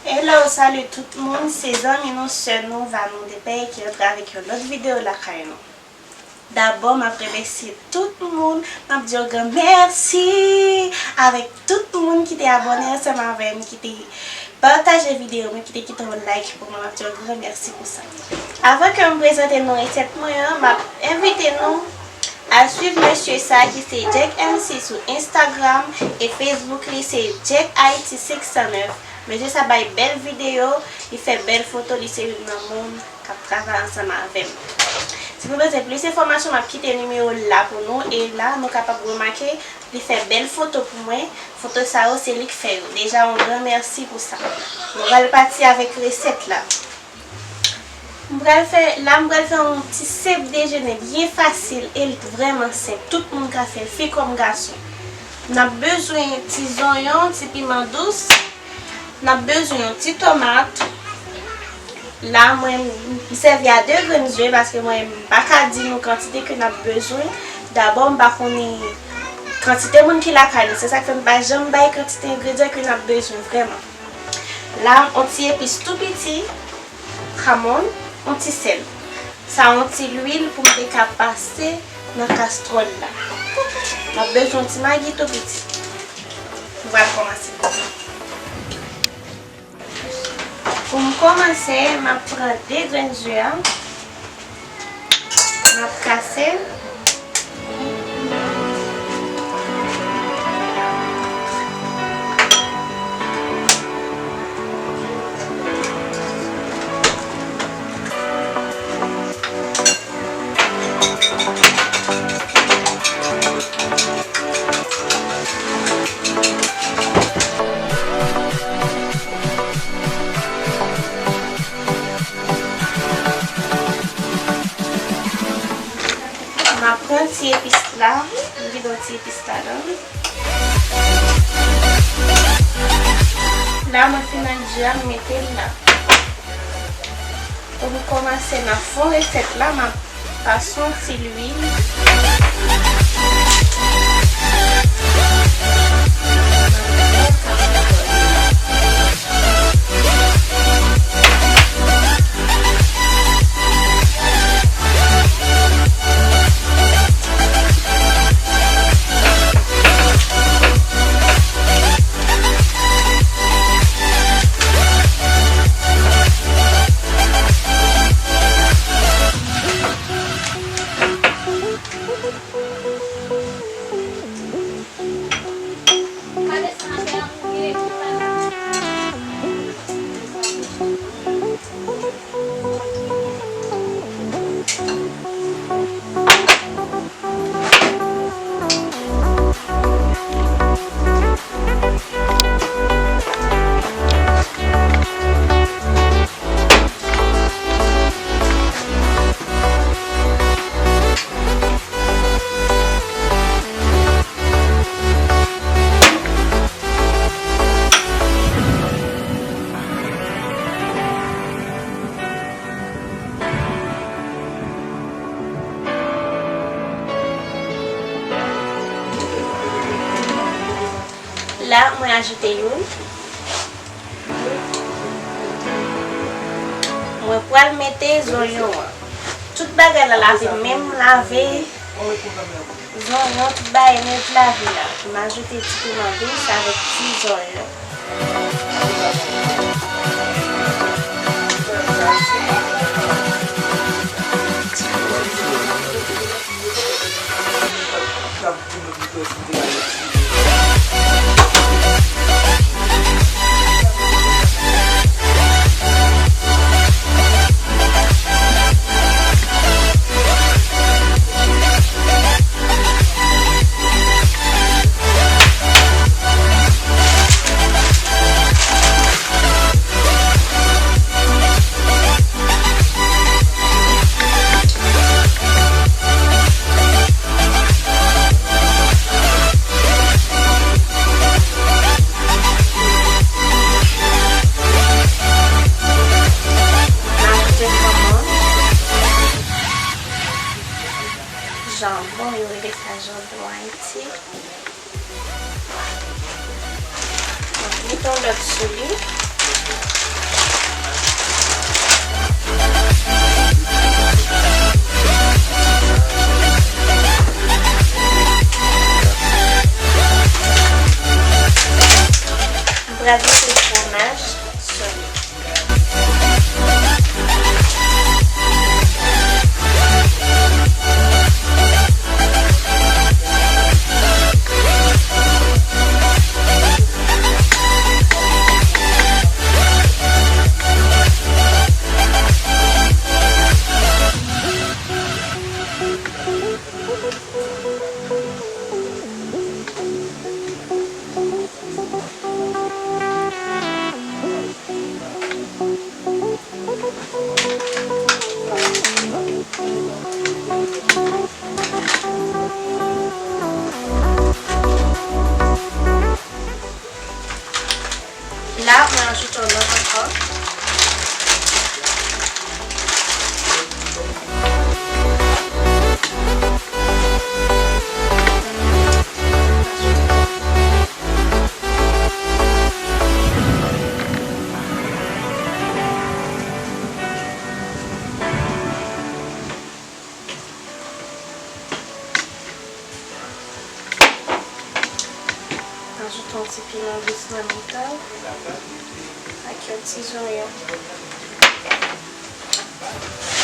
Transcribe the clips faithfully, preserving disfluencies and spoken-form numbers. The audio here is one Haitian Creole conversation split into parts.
Hello, salut tout moun, se zanmi nou, sè nou, Vanou Depey ki rantre avèk yon lòt videyo lakay nou. Dabò, m ap remèsye tout moun, m ap di yo gran mèsi avèk tout moun ki te abòne ansanm avè m, ki te pataje videyo m, ki te kite yon like pou mwen, m ap di yo gran mèsi pou sa. Avan ke m prezante nou resèt mwen an, m ap envite nou al swiv mesye sa ki se Jack M C sou Instagram e Facebook li se Jack Haiti senk san nèf. Mesye sa bay bèl videyo, li fè bèl foto, li se youn nan moun k ap travay ansanm avè m. Si nou bezwen plis enfòmasyon, m ap kite nimewo l la pou nou, e la nou kapab remake li fè bèl foto pou mwen. Foto sa yo, se li k fè yo. Deja, yon gran mèsi pou sa. Nou pral pati avèk resèt la. M pral fè, la m pral fè yon ti senp dejene byen fasil e l vrèman senp. Tout moun ka fè l, fi kòm gason. N ap bezwen ti zonyon, ti piman dous. N ap bezwen yon ti tomat. La, mwen, m sèvi a de grenn ze paske mwen, m pa ka di nou kantite ke n ap bezwen. Dabò, m pa konnen kantite moun ki lakay nou. Se sa k fè m pa janm bay kantite engredyan ke n ap bezwen vrèman. La, yon ti epis tou piti, kamon, yon ti sèl. Sa yon ti lwil pou m te ka pase nan kastwòl la. M ap bezwen yon ti magi tou piti. Nou pral kòmanse. Pou m kòmanse, m ap pran de grenn ze a. M ap kase l. M ap pran ti epis la, m vide yon ti epis ladan l. La, mwen fin ak ze a, m mete l la. Pou m kòmanse nan fon resèt la, m ap pase yon ti lwil. La, mwen ajoute youn. Mwen pral mete zonyon an. Tout bagay la lave, menm lave zonyon, tout bagay nèt lave la. M ajoute ti piman dous avèk ti zonyon. Janbon, yo rele sa janbon Ayiti. Mete yon lòt sou li. Ajoute fromaj sou li. La, mwen ajoute yon lòt ankò. Ajoute yon ti piman dous nan mitan ak yon ti zonyon.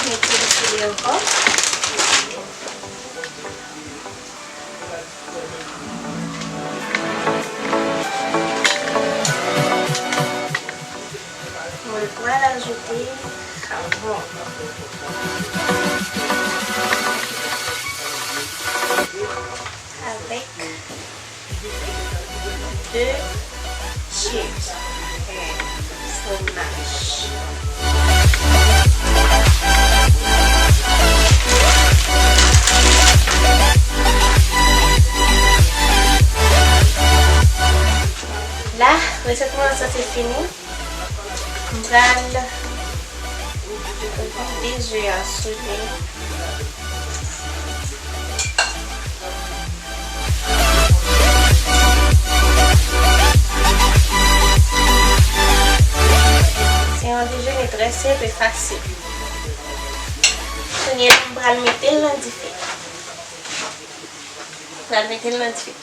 Mete l sou li ankò. Mwen pral ajoute kawon avèk de chip fwomaj. La, resèt mwen an sanse fini. M pral vide ze a sou li. Se yon dejene trè senp e fasil. Kounye a, m pral mete l nan dife. M pral mete l nan dife.